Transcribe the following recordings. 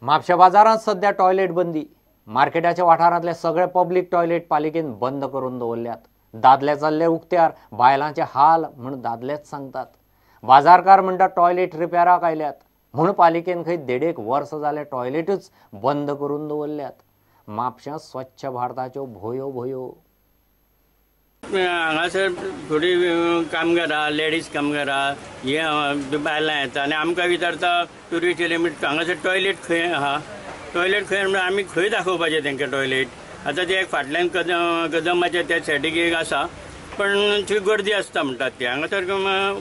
म्हापशा बाजारांत सध्या टॉयलेट बंदी. मार्केटाच्या वाठारांतले सगळे पब्लीक टॉयलेट पालिकेन बंद करून दवरल्यात. दादले चल्ले उक्त्यार, बायलांचे हाल म्हूण दादलेच सांगतात. बाजारकार म्हणटा टॉयलेट रिपेराक आयल्यात म्हूण पालिकेन खंय 1.5 वर्स जाले टॉयलेटूच बंद करून दवरल्यात. म्हापशां स्वच्छ भारताच्यो भोयो भोयो. हांगासर थोडी कामगारां, लेडीज कामगारां हे बायलां येता आनी आमकां विचारता ट्युरिस्ट येयले म्हणजे हांगासर टॉयलेट खंय आहा, टॉयलेट खंय म्हणल्यार आमी खंय दाखोवपाचें तेंकां टॉयलेट. आतां ते एक फाटल्यान कदमाच्या त्या सायडीक एक आसा, पण थंय गर्दी आसता म्हणटात ते, हांगासर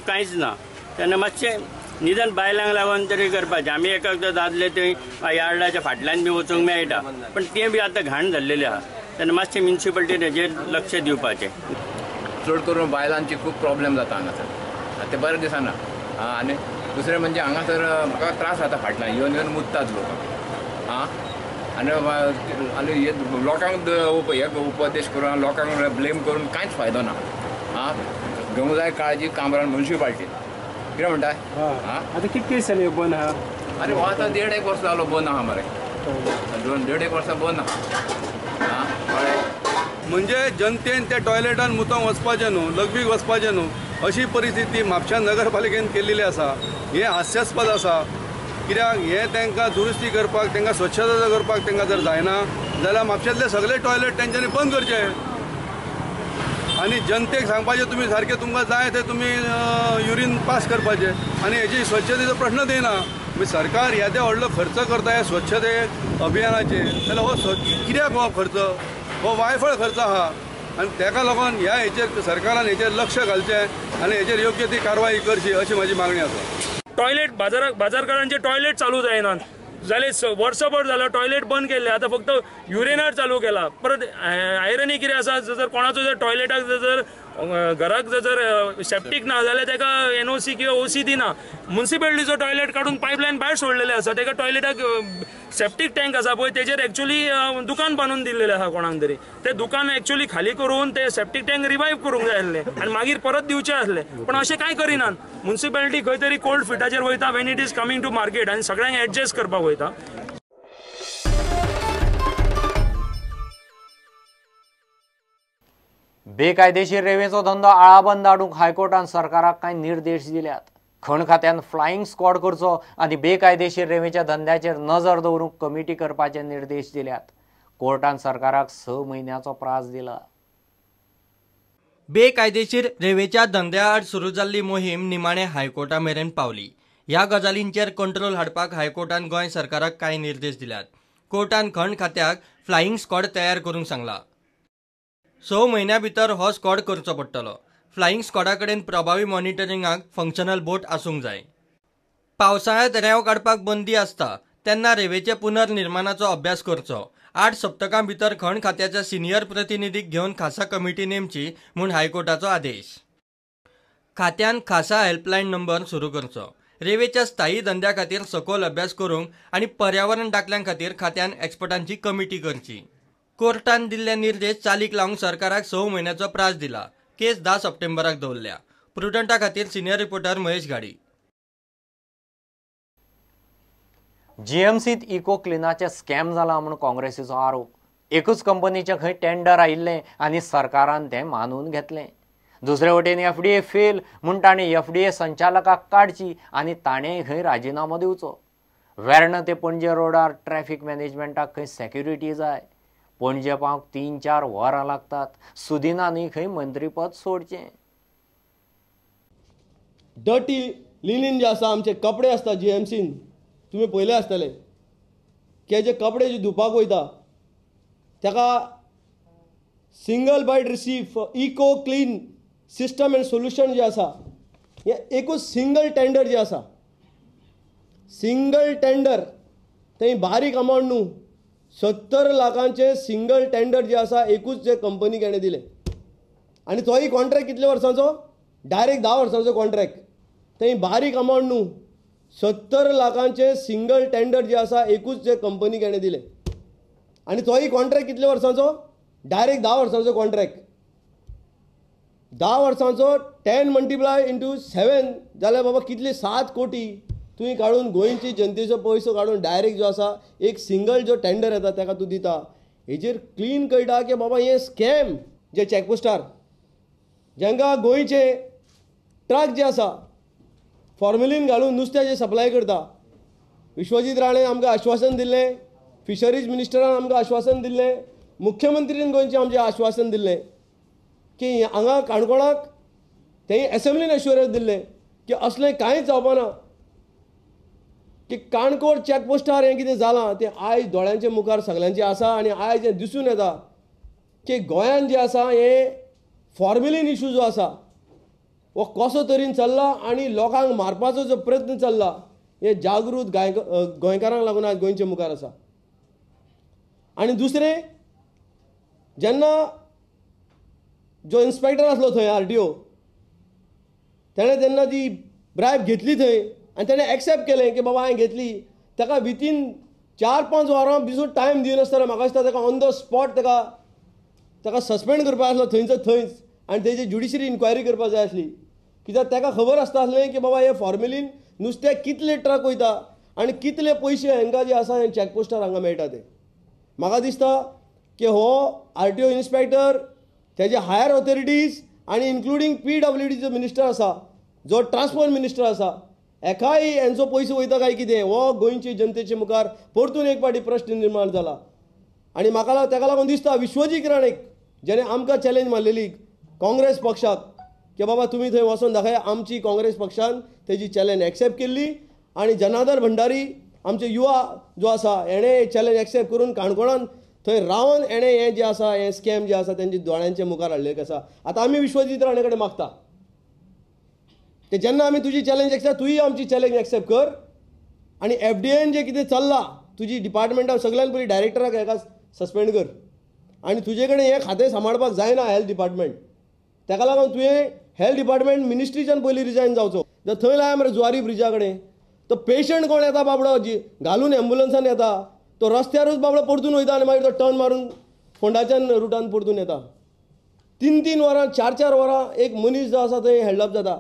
कांयच ना. तेन्ना मातशें निदान बायलांक लागून तरी करपाचें. आमी एक एकदां दादले थंय यार्डाच्या फाटल्यान बी वचूंक मेळटा, पण तें बी आतां घाण जाल्लेलें आहा. तेन्ना मातशें म्युनिसिपालिटीन हेजेर लक्ष दिवपाचें. चड करून बायलांची खूब प्रॉब्लेम जाता हांगासर, तें बरें दिसना. आनी दुसरें म्हणजे हांगासर म्हाका त्रास जाता, फाटल्यान येवन येवन मुततात लोक. आं आनी आनी हे लोकांक हे उपदेश करून लोकांक ब्लेम करून कांयच फायदो ना. आं घेवंक जाय काळजी कामरान म्युनिसिपालिटीन. कितें म्हणटा? आतां कितके दीस जाले बंद आहा? आरे हो आतां 1.5 वर्स जालो बंद आहा मरे, 1.5 वर्सां बंद आहा. म्हणजे जनतेन त्या टॉयलेटान मुतोंक वचपाचें न्हू, लगबीक वचपाचें न्हू, अशी परिस्थिती म्हापशा नगरपालिकेन केल्ली आसा. हें हास्यास्पद आसा. कित्याक हें तांकां दुरुस्ती करपाक, तांकां स्वच्छता करपाक तांकां जर जायना जाल्यार म्हापशांतले सगळे टॉयलेट तेंच्यांनी बंद करचे आनी जनतेक सांगपाचें तुमी सारकें तुमकां जाय ते तुमी युरीन पास करपाचें आनी हेजी स्वच्छतेचो प्रश्न येना. मागीर सरकार येदे व्हडलो खर्च करता ह्या स्वच्छते अभियानाचेर, जाल्यार हो कित्याक हो खर्च, हो वायफळ खर्च आहा. आनी ताका लागून ह्या हेचेर सरकारान हेचेर लक्ष घालचें आनी हेचेर योग्य ती कारवाई करची अशी म्हाजी मागणी आसा. टॉयलेट बाजारकारांचे टॉयलेट चालू जायनात जाले, वर्सभर जालं टॉयलेट बंद केल्ले, आतां फक्त युरेनार चालू केला. परत आयरनी कितें आसा, जर कोणाचो जर टॉयलेटाक जर घराक जर सेप्टीक ना जाल्यार ताका एनओसी किंवा ओसी दिना. म्युनिसिपालिटीचो टॉयलेट काडून पायपलायन भायर सोडलेले आसा, ताका टॉयलेटाक सेप्टीक टँक आसा पळय तेजेर एक्चुअली दुकान बांदून दिल्लेलें आसा कोणाक तरी, तें दुकान एक्चुअली खाली करून ते सेप्टीक टँक रिवायव करूंक जाय आसलें आनी मागीर परत दिवचें आसलें, पण अशें कांय करिनात. म्युनिसिपालिटी खंय तरी कोल्ड फिटाचेर वयता when it is coming to market आनी सगळ्यांक एडजस्ट करपाक वयता. बेकायदेशीर रेवेचो धंदो आळाबंद हाडूंक हायकोर्टान सरकाराक कांय निर्देश दिल्यात. खण खात्यान फ्लायिंग स्क्वॉड करचो आनी बेकायदेशीर रेवेच्या धंद्याचेर नजर दवरूंक कमिटी करपाचे निर्देश दिल्यात. कोर्टान सरकाराक 6 म्हयन्याचो प्रास दिला. बेकायदेशीर रेवेच्या धंद्या आड सुरू जाल्ली मोहीम निमाणे हायकोर्टा मेरेन पावली. ह्या गजालींचेर कंट्रोल हाडपाक हायकोर्टान गोंय सरकाराक कांय निर्देश दिल्यात. कोर्टान खण खात्याक फ्लायिंग स्क्वॉड तयार करूंक सांगला. 6 म्हयन्या भितर हो स्क्वॉड करचो पडटलो. फ्लायिंग स्क्वॉडा कडेन प्रभावी मॉनिटरिंगाक फंक्शनल बोट आसूंक जाय. पावसाळ्यांत रेंव काडपाक बंदी आसता तेन्ना रेवेचे पुनर्निर्माणाचो अभ्यास करचो. 8 सप्तकां भितर खण खात्याच्या सिनियर प्रतिनिधीक घेवन खासा कमिटी नेमची म्हूण हायकोर्टाचो आदेश. खात्यान खासा हेल्पलायन नंबर सुरू करचो. रेवेच्या स्थायी धंद्या खातीर सखोल अभ्यास करूंक आनी पर्यावरण दाखल्यां खातीर खात्यान एक्सपर्टांची कमिटी करची. कोर्टान दिल्ले निर्देश चालीक लावंक सरकाराक 6 म्हयन्याचो प्रास दिला. केस 10 सप्टेंबराक दवरल्या. प्रुडंटा खातीर सिनियर रिपोर्टर महेश घाडी. जीएमसीत इको क्लिनाचे स्कॅम जाला म्हूण काँग्रेसीचो आरोप. एकूच कंपनीचें खंय टेंडर आयिल्लें आनी सरकारान तें मानून घेतलें. दुसरे वटेन एफडीए फेल म्हूण ताणें एफडीए संचालकाक काडची आनी ताणें खंय राजिनामो दिवचो. वेर्णा ते पणजे रोडार ट्रॅफिक मॅनेजमेंटाक खंय सेक्युरिटी जाय. पणजे पावंक 3-4 वरां लागतात. सुदिनांनी खंय मंत्रीपद सोडचें. डर्टी लिनीन जे आसा आमचे कपडे आसता जीएमसीन, तुमी पयले आसतले की जे कपडे जे धुवपाक वयता ताका single bite receive eco clean system and solution जे आसा हें एकूच सिंगल टेंडर जे आसा, सिंगल टेंडर थंय बारीक अमावंट न्हू, 70 लाखांचे सिंगल टेंडर जे आसा एकूच जे कंपनीक हेणें दिलें. आनी तोय कॉन्ट्रॅक्ट कितले वर्सांचो, डायरेक्ट 10 वर्सांचो कॉन्ट्रॅक्ट. थंय बारीक अमावंट न्हू, 70 लाखांचे सिंगल टेंडर जे आसा एकूच जे कंपनीक हेणें दिलें. आनी तोय कॉन्ट्रॅक्ट कितले वर्सांचो, डायरेक्ट 10 वर्सांचो कॉन्ट्रॅक्ट. 10 वर्सांचो 10 × 7 जाल्यार बाबा कितले 7 कोटी. तुवें काडून गोंयची जनतेचो पयसो काडून डायरेक्ट जो आसा एक सिंगल जो टेंडर येता ताका तूं दिता. हेजेर क्लीन कळटा की बाबा हें स्कॅम जे चॅकपोस्टार जांकां गोंयचे ट्रक जे आसा फॉर्मेलीन घालून नुस्त्याचें सप्लाय करता. विश्वजीत राणे आमकां आश्वासन दिल्लें, फिशरीज मिनिस्टरान आमकां आश्वासन दिल्लें, मुख्यमंत्रीन गोंयचें आमचें आश्वासन दिल्लें की हांगा काणकोणाक तें एसेंब्लीन एश्योरन्स दिल्लें की असलें कांयच जावपाना, की काणकोण चॅकपोस्टार हें कितें जालां तें आयज दोळ्यांच्या मुखार सगल्यांचें आसा. आनी आयज हें दिसून येता की गोंयांत जें आसा हें फॉर्मेलीन इशू जो आसा हो कसो तरेन चल्ला आनी लोकांक मारपाचो जो प्रयत्न चल्ला हे जागृत गोंयकारांक लागून आयज गोंयचे मुखार आसा. आनी दुसरें, जेन्ना जो इन्स्पेक्टर आसलो थंय आरटीओ तेणें जेन्ना ती ब्रायब घेतली थंय आनी तेणें एक्सेप्ट केलें की बाबा हांवें घेतली, ताका विथीन 4-5 वरां बिजून टायम दिनासतना म्हाका दिसता ताका ऑन the spot ताका सस्पेंड करपाक आसलो थंयच थंयच आनी तेजी ज्युडिशरी इन्क्वायरी करपाक जाय आसली. कित्याक ताका खबर आसता आसलें की बाबा हे फॉर्मेलीन नुस्त्याक कितले ट्रक वयता आनी कितले पयशे हांकां जे आसा हे चॅकपोस्टार हांगा मेळटा ते. म्हाका दिसता की हो आरटीओ इन्स्पेक्टर, तेजे हायर ऑथॉरिटीज आनी इन्क्लुडींग PWD जो मिनिस्टर आसा, जो ट्रान्सपोर्ट मिनिस्टर आसा, एकाय हेंचो पयसो वयता काय कितें हो गोंयचे जनतेचे मुखार परतून एक फावटी प्रश्न निर्माण जाला. आनी म्हाका ताका लागून दिसता विश्वजीत राणेक जेणे आमकां चॅलेंज मारलेली काँग्रेस पक्षाक की बाबा तुमी थंय वचोन दाखय, आमची काँग्रेस पक्षान तेजी चॅलेंज एक्सेप्ट केल्ली आनी जनार्दन भंडारी आमचे युवा जो आसा हेणें चॅलेंज एक्सेप्ट करून काणकोणान थंय रावन हेणें हें जें आसा हें स्कॅम जें आसा तेंच्या दोळ्यांच्या मुखार हाडलें आसा. आतां आमी विश्वजीत राणे कडेन मागता की जेन्ना आमी तुजी चॅलेंज एक्सेप्ट, तूंय आमची चॅलेंज एक्सेप्ट कर आनी FDA जें कितें चल्लां तुजी डिपार्टमेंटाक सगळ्यान पयलीं डायरेक्टराक हेका सस्पेंड कर आनी तुजे कडेन हें खातें सांबाळपाक जायना हेल्थ डिपार्टमेंट, ताका लागून तुवें हेल्थ डिपार्टमेंट मिनिस्ट्रीच्यान पयलीं रिजायन जावचो. जर थंय लाय मरे जुवारी ब्रिजा कडेन तो पेशंट कोण येता बाबडो जी घालून एम्बुलन्सान येता तो रस्त्यारूच बाबडो परतून वयता आनी मागीर तो टर्न मारून फोंडाच्यान रुटान परतून येता. 3-3 वरां 4-4 वरां एक मनीस जो आसा थंय हेल्ड अप जाता.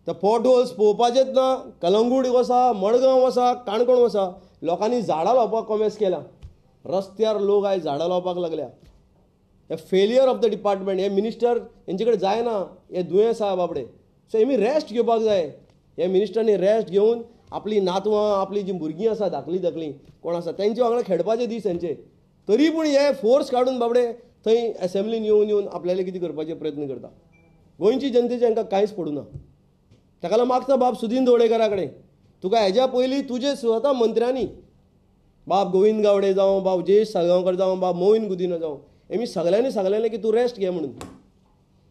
ते पोट होल्स पळोवपाचेच ना. कलंगूट वसा, मडगांव वसा, काणकोण वसा, लोकांनी झाडां लावपाक कॉमेस केला, रस्त्यार लोक आयज झाडां लावपाक लागल्या. हे फेलियर ऑफ the department, हे मिनिस्टर हेंचे कडेन जायना, हे दुयेंस आसा बाबडे. सो हेमी रेस्ट घेवपाक जाय. हे मिनिस्टरांनी रेस्ट घेवन आपली नातवां, आपली जी भुरगीं आसा धाकली धाकली कोण आसा तेंचे वांगडा खेळपाचे दीस हेंचे, तरी पूण हे फोर्स काडून बाबडे थंय एसेंब्लीन येवन येवन आपल्याले कितें करपाचे प्रयत्न करता. गोंयची जनतेचे हांकां कांयच पडूं ना. ताका लागून मागता बाब सुदीन दवडेकरा कडेन, तुका हेज्या पयलीं तुजे स्वता मंत्र्यांनी बाब गोविंद गावडे जावं, बाब जयेश साळगांवकर जावं, बाब मोहीन गुदिन्हो जावं, हेमी सगळ्यांनी सांगलेलें की तूं रेस्ट घे म्हणून,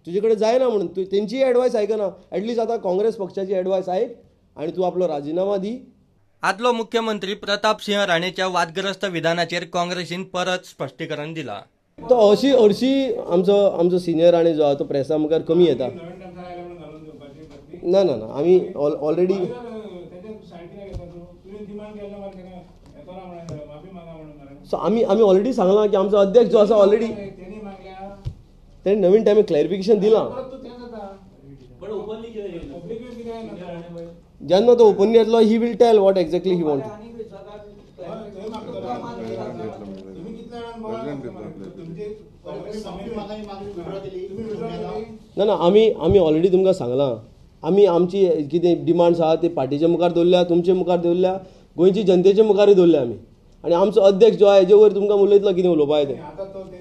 तुजे कडेन जायना म्हणून. तूं तेंचीय एडवायस आयकना, एटलिस्ट आतां काँग्रेस पक्षाची एडवायस आयक आनी तूं आपलो राजिनामा दी. आदलो मुख्यमंत्री प्रताप सिंह राणेच्या वादग्रस्त विधानाचेर काँग्रेसीन परत स्पश्टीकरण दिलां. तो अशी हरशी आमचो आमचो सिनियर राणे जो आसा तो प्रेसा मुखार कमी येता. ना ना ना, आमी ऑलरेडी सो आमी आमी ऑलरेडी सांगलां की आमचो अध्यक्ष जो आसा ऑलरेडी तेणें नवीन टायमी क्लॅरिफिकेशन दिलां. जेन्ना तो ओपनली येतलो he will tell what exactly he want. ना ना, आमी आमी ऑलरेडी तुमकां सांगलां, आमी आमची कितें डिमांड्स आहा ते पार्टीच्या मुखार दवरल्या, तुमचे मुखार दवरल्या, गोंयची जनतेच्या मुखारूय दवरल्या आमी. आनी आमचो अध्यक्ष जो आहा हेजे वयर तुमकां उलयतलो कितें उलोवपाक तें.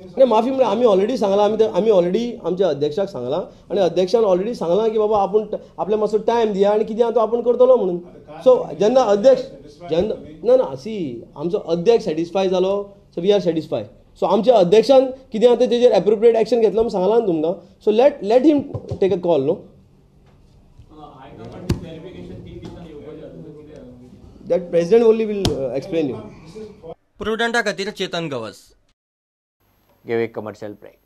आनी माफी म्हळ्यार आमी ऑलरेडी सांगलां, आमी आमी ऑलरेडी आमच्या अध्यक्षाक सांगलां आनी अध्यक्षान ऑलरेडी सांगलां की बाबा आपूण आपल्या मातसो टायम दिया आनी कितें आहा तो आपूण करतलो म्हणून. सो जेन्ना अध्यक्ष जेन्ना ना ना सी आमचो अध्यक्ष सॅटिस्फाय जालो, so we are satisfy. So आमच्या अध्यक्षान कितें आहा तें तेजेर एप्रोप्रिएट एक्शन घेतलो म्हूण सांगलां न्हू तुमकां. So let him take a call न्हू. That president only will explain you. प्रुडंटा खातीर चेतन गवस. घेऊ एक कमर्शियल ब्रेक.